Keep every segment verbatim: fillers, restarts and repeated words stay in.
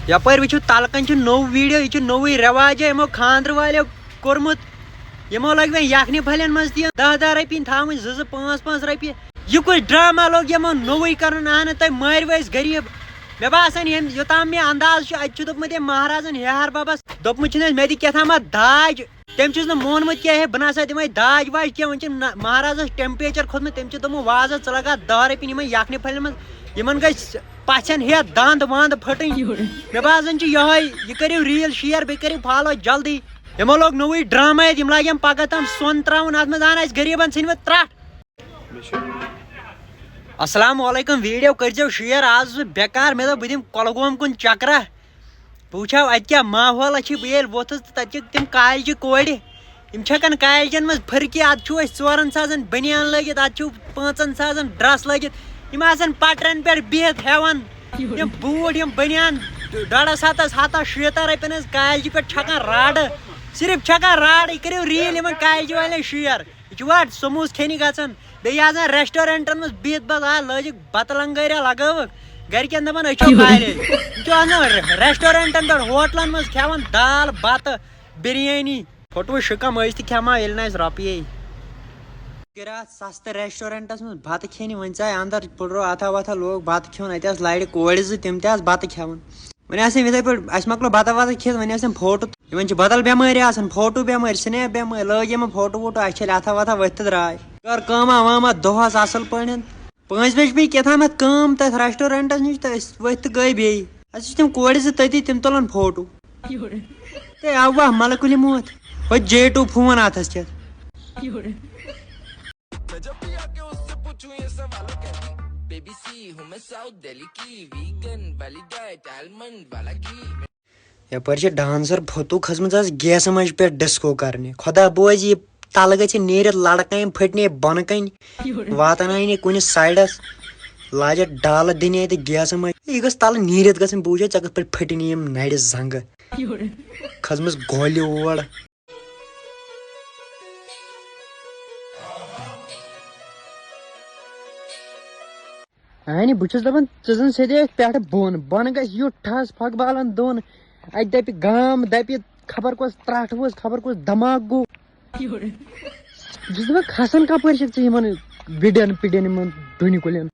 یپٲرۍ وٕچھِو، تلہٕ کنۍ چھُ نوٚو ویٖڈیو، یہِ چھُ نوٚوٕے رٮ۪واجا یِمو خانٛدرٕ والیو کوٚرمُت۔ یِمو لٲگۍ وۄنۍ یَکھنہِ پھلٮ۪ن منٛز تہِ دَہ دَہ رۄپیہِ تھاوٕنۍ، زٕ زٕ پانٛژھ پانٛژھ رۄپیہِ۔ یہِ کُس ڈرامہ لوٚگ یِمو نوٚوٕے کرُن؟ اہنہٕ تۄہہِ مٲرۍ وٲسۍ غریٖب۔ مےٚ باسان، ییٚمۍ یوٚتام مےٚ انداز چھُ، اَتہِ چھُ دوٚپمُت ییٚمۍ مہرازن ہیہر ببس، دوٚپمُت چھُنہٕ اَسہِ، مےٚ دِ کیٛاہ تامَتھ داج۔ تٔمۍ چھُس نہٕ مونمُت کینٛہہ، ہے، بہٕ نہ سا دِمے داج واج کینٛہہ۔ وۄنۍ چھِ نہ-، مہرازس ٹیمپریچر کھوٚتمُت، تٔمۍ چھِ دوٚپمُت، وازس ژٕ لگاو دَہ رۄپیہِ یِمن یَکھنہِ پھلٮ۪ن منٛز، یِمن گٔے س-، پژھٮ۪ن ہیتھ دند وند پھٹٕنۍ۔ مےٚ باسان چھُ یِہوٚے، یہِ کٔرِو ریٖل شِیر، بیٚیہِ کٔرِو فالو جلدی۔ یِمو لوگ نوٚوُے ڈرامہ ییٚتہِ، یِم لاگن پگاہ تام سۄن ترٛاوُن اَتھ منٛز، اہن اَسہِ غریٖبن ژھٕنۍ مٕتۍ ترٛٹھ۔ السلام علیکم، ویٖڈیو کٔرۍزیو شِیر۔ آز چھُس بہٕ بیکار، مےٚ دوٚپ بہٕ دِمہٕ کۄلگوم کُن چکرا۔ بہٕ وٕچھِ ہا اَتہِ کیٛاہ ماحولہ چھِ۔ بہٕ ییٚلہِ ووٚتھُس تہٕ تَتہِ چھِ تِم کالجہِ کورِ، یِم چھَکَن کالجَن منٛز پھٕرکہِ۔ اَتھ چھُو اَسہِ ژورَن سازَن بٔنیان لٲگِتھ، اَتھ چھُو پانٛژَن سازَن ڈرٛس لٲگِتھ۔ یِم آسَن پٹرٮ۪ن پٮ۪ٹھ بِہِتھ ہٮ۪وان یِم بوٗٹھ، یِم بٔنیان ڈۄڈَس ہَتَس، ہَتَس شیٖتَن رۄپیَن ہٕنٛز کالجہِ پٮ۪ٹھ چھَکان راڈٕ، صرف چھَکان راڈٕ۔ یہِ کٔرِو ریٖل یِمَن کالجہِ والٮ۪ن شِیر۔ یہِ چھُ وَٹ سموس کھیٚنہِ گژھان، بیٚیہِ آسان ریسٹورنٹن منٛز بِہِتھ، بس آ لٲجِکھ بتہٕ لنگٲریا لگٲوٕکھ، گرِکٮ۪ن دپان أسۍ چھو کالج۔ یہِ چھُ آسان ریسٹورنٹن پٮ۪ٹھ، ہوٹلن منٛز کھٮ۪وان دال بتہٕ، بریانی۔ پھوٹوے شِکم أسۍ تہِ کھٮ۪مہٕ ہاو ییٚلہِ نہٕ اَسہِ رۄپیہِ۔ کٔرۍ اَتھ سستہٕ ریسٹورنٹس منٛز بتہٕ کھیٚنہِ، وۄنۍ ژاے اندر، پُلرو اتھا وتھا لوگ بتہٕ کھیوٚن، اتہِ آسہٕ لرِ کورِ زٕ، تِم تہِ آسہٕ بتہٕ کھٮ۪وان۔ وۄنۍ آسہٕ یِم یِتھَے پٲٹھۍ، اَسہِ مۄکلو بَتہٕ وَتہٕ کھٮ۪تھ، وۄنۍ آسہٕ یِم فوٹو، یِمَن چھِ بدل بٮ۪مٲرۍ آسان، فوٹو بٮ۪مٲرۍ، سنیپ بٮ۪مٲرۍ، لٲگۍ یِمَن فوٹو ووٹو، اَسہِ چھٔلۍ اَتھا وَتھا ؤتھۍ تہٕ درٛاے۔ کٔر کٲمہ وٲمہ دۄہَس اَصٕل پٲٹھۍ۔ پانٛژِ بَجہِ پیٚیہِ کیٛاہ تامَتھ کٲم تَتھ ریسٹورنٛٹَس نِش تہٕ أسۍ ؤتھۍ تہٕ گٔے بیٚیہِ۔ اَسہِ چھِ تِم کورِ زٕ تٔتی، تِم تُلَن فوٹو۔ ہے اَوا، مَلہٕ کُلہِ موت۔ ہُتہِ جے ٹوٗ فون اَتھَس کٮ۪تھ۔ یپٲرۍ چھِ ڈانسر فوتو کھٔژمٕژ آز گیسہٕ مَنٛجہِ پٮ۪ٹھ ڈسکو کرنہِ۔ خۄدا بوزِ، یہِ تلہٕ گژھِ نیٖرِتھ لڑکہٕ، یِم پھٔٹنے بۄنہٕ کنہِ، واتناونہِ کُنہِ سایڈس، لاجہِ ڈالہٕ دِنہِ اَتہِ گیسہٕ مَنٛجہِ۔ یہِ گٔژھ تلہٕ نیٖرِتھ گژھٕنۍ، بہٕ وٕچھے ژےٚ کِتھ پٲٹھۍ پھٔٹنہِ یِم نرِ زنٛگہٕ۔ کھٔژمٕژ گۄلہِ اور۔ اہنہِ، بہٕ چھُس دَپان، ژٕ زَن سیٚدے أتھۍ پٮ۪ٹھٕ بۄن، بۄنہٕ گژھِ یُتھ ٹھَس پھۄکہٕ بالَن دۄن۔ اَتہِ دَپہِ گام، دَپہِ خبر کۄس ترٛٹھ ؤژھ، خبر کۄس دَماکھ گوٚو۔ بہٕ چھُس دَپان، کھَسان کَپٲرۍ چھَکھ ژٕ یِمَن وِڈٮ۪ن پِڈٮ۪ن، یِمَن ڈوٗنہِ کُلٮ۪ن؟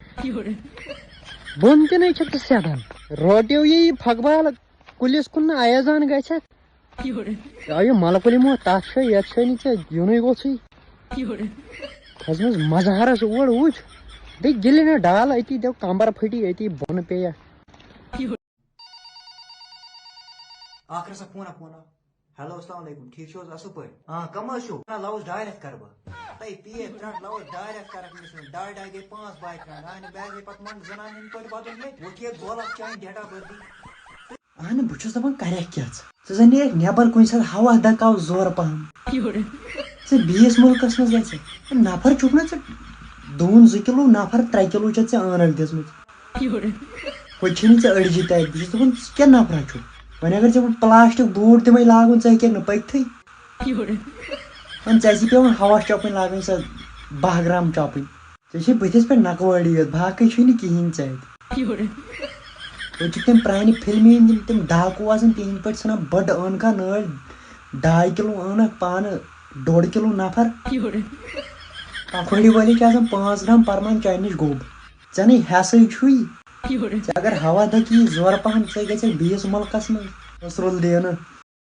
بۄن تہِ نَے چھَکھ ژٕ سیٚدان۔ روٹیو یی یہِ پھۄکہٕ بال کُلِس کُن نہٕ ایازان گژھٮ۪کھ۔ آ، یہِ مَلہٕ کُلہِ مو، تَتھ چھُ، یَتھ چھُ نہٕ ژےٚ یُنُے گوٚژھُے۔ کھٔژمٕژ مظہرس اور وٕچھ۔ دے گِلہِ نہ ڈال أتی، دے کمبر پھٹی أتی بۄنہٕ پیٚیہِ۔ آخرس اکھ فون، اکھ فون۔ ہیلو، السلام علیکم، ٹھیک چھو حظ، اصل پٲٹھۍ؟ آ، کم حظ چھو؟ نہ، لوز ڈاے رٮ۪تھ کرٕ بہٕ۔ تۄہہِ پیٖر ترٛٹھ لوز ڈاے رٮ۪تھ کرکھ مےٚ سۭتۍ۔ ڈاے ڈاے گٔے پانٛژھ باے ترٛٹھ۔ اہنہِ، بہٕ حظ یہِ پتہٕ منٛڈ زنان ہٕنٛدۍ پٲٹھۍ واتُن ییٚتہِ۔ وۄنۍ کیٛاہ گوٚو، اکھ چانہِ ڈیٹ آف بٔرتھ دی۔ اہنہٕ، بہٕ چھُس دَپان، کَرٮ۪کھ کیٛاہ ژٕ؟ ژٕ زَن نیرَکھ نٮ۪بَر کُنہِ ساتہٕ، ہوا دَکاو زورٕ پَہَم۔ ژٕ بیٚیِس مُلکَس منٛز گژھِ۔ نفر چھُکھ نہ ژٕ، دوٗن زٕ کِلوٗ، نفر ترٛےٚ کِلوٗ چھَتھ ژےٚ عٲنَکھ دِژمٕژ۔ ہُتہِ چھِنہٕ ژےٚ أڑجہِ تَتہِ۔ بہٕ چھُس دَپان، ژٕ کیٛاہ نفرا چھُکھ؟ وۄنۍ اگر ژےٚ بہٕ پلاسٹِک بوٗٹ دِمَے لاگُن، ژٕ ہیٚکَکھ نہٕ پٔکۍتھٕے۔ وۄنۍ ژےٚ آسی پٮ۪وان ہَوا چَپٕنۍ لاگٕنۍ، سۄ باہ گرام چَپٕنۍ۔ ژےٚ چھے بٕتھِس پٮ۪ٹھ نقوٲڑی یوت، باقٕے چھُے نہٕ کِہیٖنۍ ژےٚ اَتہِ۔ ہُتہِ چھِ تِم پرٛانہِ فِلمہِ ہِنٛدۍ یِم تِم ڈاکوٗ آسان، تِہِنٛدۍ پٲٹھۍ ژھٕنان بٔڑ عٲنکہ نٲلۍ، ڈاے کِلوٗ عٲنکھ پانہٕ، ڈوٚڈ کِلوٗ نفر۔ پکوڑی وٲلِس چھِ آسان پانٛژھ گرام پرمان چاے نِش گوٚب۔ ژےٚ نَے حیثٕے چھُے۔ ژےٚ اگر ہوا دَکی زورٕ پہن، ژٕ گژھکھ بیٚیِس مُلکس منٛز۔ نصرالدینہٕ۔